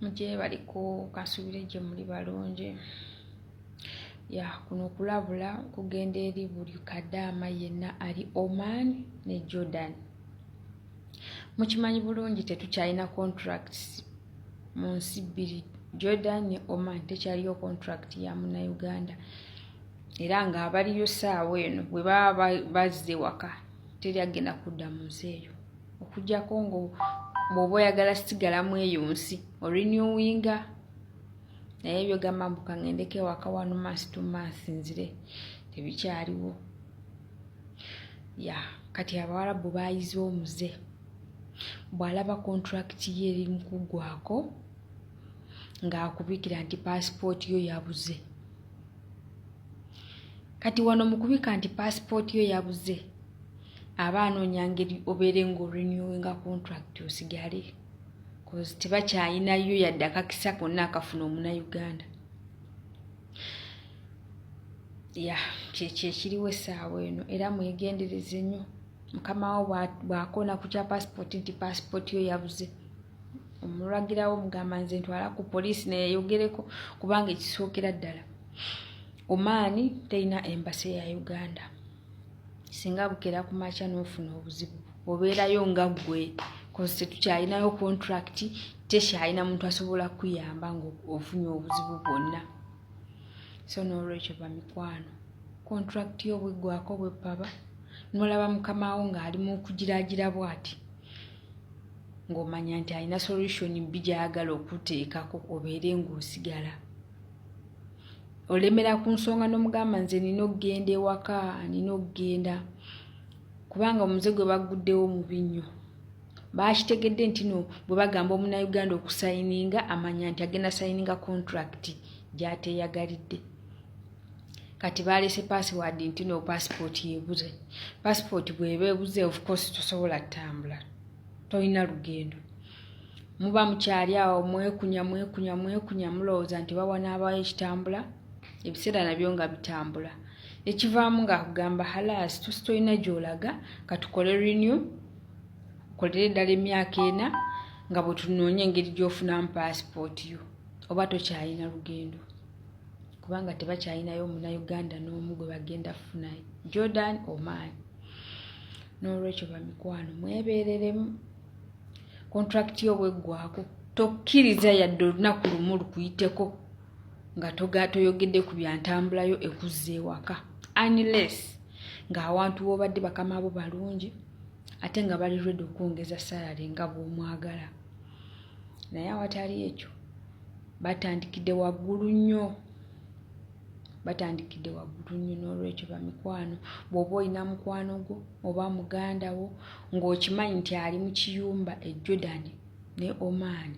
Mugyebaliko, kansuubire gye muli balungi. Ya, kuno okulabula kugenda eri buli kadaama yenna ali Oman ne Jordan. Mukimanyi bulungi tetukyalina contracts mu nsi bbiri, Jordan ne Oman. Tekyaliyo contract ya Munnayuganda, era ng'abaliyo ssaawa eno bwe baba bazze waka teri agenda kudda mu nsi eyo, okuggyako nga bw'oba oyagala sigalamu eyo nsi orenewinga. Naye ebyogamba mbu kaŋŋendeko ewaka wano month to month nzire, tebikyaliwo. Ya, kati Abawarabu baayize omuze, bw'alaba contract ye eri mu kuggwako ng'akubikira nti paasipooti yo yabuze. Kati wano mu kubika nti paasipooti yo yabuze, aba anoonya ngeri obeere ng'orenewinga contract osigale, 'cause tebakyayinayo yadde akakisa konna akafuna Omunnayuganda. Ya, kyekyo ekiriwo essaawa eno, era mwegendereze nnyo. Mukama wo bw'akoona ku kya paasipooti nti paasipooti yo yabuze, omulagirawo, omugamba, "Nze ntwala ku poliisi neyeyogereko," kubanga ekisookera ddala, Oman terina embassy ya Uganda. Singa bukeera ku makya n'ofuna obuzibu, obeerayo nga ggwe, 'cause tetukyalinayo contract, tekyalina muntu asobola kuyamba ng'ofunye obuzibu bwonna. So n'olwekyo bamikwano, contract yo bweggwako bweppaba, nolaba mukamawo ng'ali mu kugiraagira bw'ati, ng'omanya nti alina solution mbi gy'ayagala okuteekako obeere ng'osigala. Olemera ku nsonga n'omugamba, "Nze nina okugenda ewaka, nina okugenda," kubanga omuze gwe bagguddewo mubi nnyo. Bakitegedde nti no bwe bagamba Omunnayuganda okusayininga, amanya nti agenda sayininga contract gy'ateeyagalidde. Kati baleese password nti no paasipooti yebuze. Paasipooti bw'eba ebuze, of course tosobola ttambula, tolina lugendo. Muba mukyali awo mwekunya, mwekunya, mwekunya, mulowooza nti bawanaabawo ekitambula, ebiseera nabyo nga bitambula. Ekivaamu ng'akugamba, "Khalas, tolina gy'olaga, katukole renew, okolere ddala emyaka 4 nga bwe tunoonya engeri gy'ofunamu paasipooti yo." Oba tokyalina lugendo, kubanga tebakyalinayo Omunnayuganda n'omu gwe bagenda kufunayo Jordan, Oman. N'olwekyo bamikwano, mwebeereremu. Contract yo bweggwako, tokkiriza yadde olunaku lumu lukuyiteko nga toyogedde ku byantambulayo ekuzza ewaka, unless ng'awantu w'obadde bakama bo balungi ate nga bali ready okwongeza salary nga bw'omwagala. Naye awatali ekyo, batandikidde waggulu nnyo, batandikidde waggulu nnyo. N'olwekyo bamikwano, bw'oba olina mukwano gwo oba muganda wo ng'okimanyi nti ali mu kiyumba e Jordan ne Oman,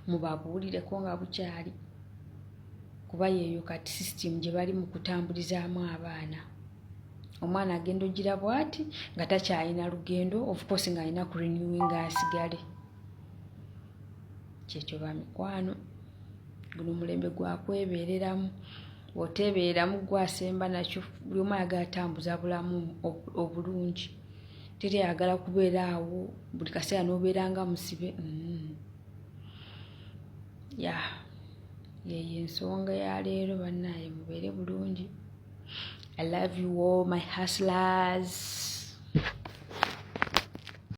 mubabuulireko nga bukyali, kuba yeeyo kati system gye bali mu kutambulizaamu abaana. Omwana agenda ogira bw'ati nga takyalina lugendo, of course ng'alina ku renewinga asigale. Kyekyo bamikwano, guno omulembe gwakwebeereramu. Bw'oteebeereramu, gwasemba nakyo. Buli omu ayagala tambuza bulamu obulungi, teri ayagala kubeera awo buli kaseera n'obeera nga musibe. Ya, yeyo ensonga ya leero. Bannaaye, mubeere bulungi. I love you all, my hustlers.